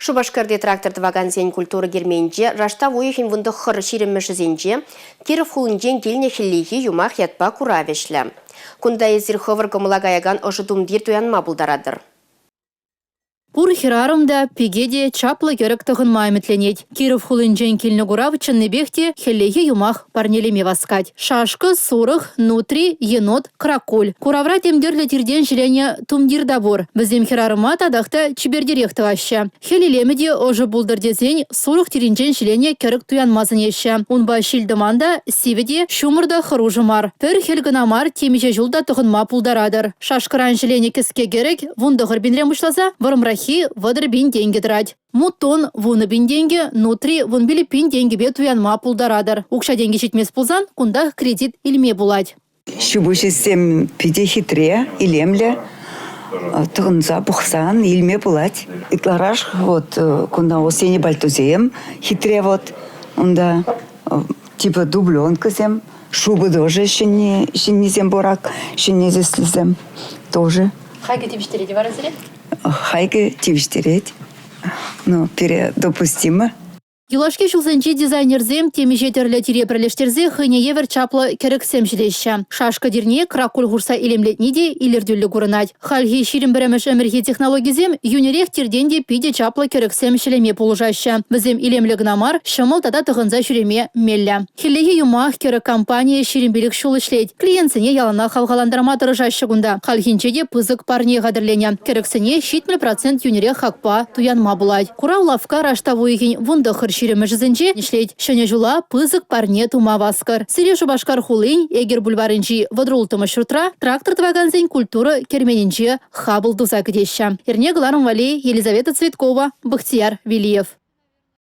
Шупашкарти трактор тӑвакансен культура керменӗнче раштав уйӑхӗн вунтӑххӑр ҫирӗммӗшӗсенче Киров хулинчен килнӗ хӗллехи юмах ятпа курав ӗҫлӗ. Кунта эсир хӑвӑр кӑмӑла каякан ӑшӑ тумтир туянма пултаратӑр. Пур хӗрарӑм та, пике те чаплӑ кӗрӗк тӑхӑнма ӗмӗтленет. Киров хулинчен килнӗ курав чӑннипех те хӗллехи юмах парнелеме васкать. Шашкӑ, сурӑх, нутри, енот, кракуль. Куравра тем тӗрлӗ тиртен ҫӗленӗ тумтир та пур. Вӗсем хӗрарӑма татах та чипертерех тӑваҫҫӗ. Хӗл илемӗ те ӑшӑ пултӑр тесен сурӑх тирӗнчен ҫӗленӗ кӗрӗк туянма сӗнеҫҫӗ. Унпа ҫил-тӑман та, сивӗ те, ҫумӑр та хӑрушӑ мар. Пӗр хӗл кӑна мар, темиҫе ҫул та тӑхӑнма пултаратӑр. Шашкӑран ҫӗленӗ кӗске кӗрӗк 19 пинрен пуҫласа вӑрӑмраххи 30 пин тенкӗ тӑрать. Мутон 10 пин тенкӗ, нутри 15 пин тенкӗпе туянма пултаратӑр. Укҫа-тенкӗ ҫитмест пулсан кунтах кредит илме пулать. Ҫи-пуҫӗсем питӗ хитре, илемлӗ. Тӑхӑнса пӑхсан илме пулать. Ытларах вот кунта осенний пальтосем хитре вот. Унта типа дубленкӑсем, шубы тоже ҫӗннисем пур ак, ҫӗнни тӗслисем тоже. Хайкӗ тивӗҫтерет-и вара сире? Хайкӗ тивӗҫтерет. Ну, пире допустимо. Юлашки ҫулсенче дизайнерсем темиҫе тӗрлӗ тире пӗрлештерсе хӑйне евӗр чаплӑ кӗрӗксем ҫӗлеҫҫӗ. Шашка тирне кракуль хушса илемлетни те илӗртӳллӗ курӑнать. Хальхи 21-мӗш ӗмӗрхи технологисем йӳнӗрех тиртен те питӗ чаплӑ кӗрӗксем ҫӗлеме пулӑшаҫҫӗ. Вӗсем илемлӗ кӑна мар, ҫӑмӑл тата тӑхӑнса ҫӳреме меллӗ. Хӗллехи юмах кӗрӗк компанийӗ 25 ҫул ӗҫлет. Клиентсене яланах хавхалантарма тӑрӑшаҫҫӗ кунта. Хальхинче те пысӑк парне хатӗрленӗ. Кӗрӗксене 70 процент йӳнӗрех хакпа туянма пулать. Курав лавкка раштав уйӑхӗн 19 ҫирӗмӗшӗсенче ӗҫлет. Ҫӗнӗ ҫула пысӑк парне тума васкӑр. Сире Шупашкар хулин Эгер бульварӗнчи 36-мӗш ҫуртра трактор тӑвакансен культура керменӗнче хапӑл туса кӗтеҫҫӗ. Эрне кӑларӑм валли Елизавета Цветкова, Бахтияр Велиев.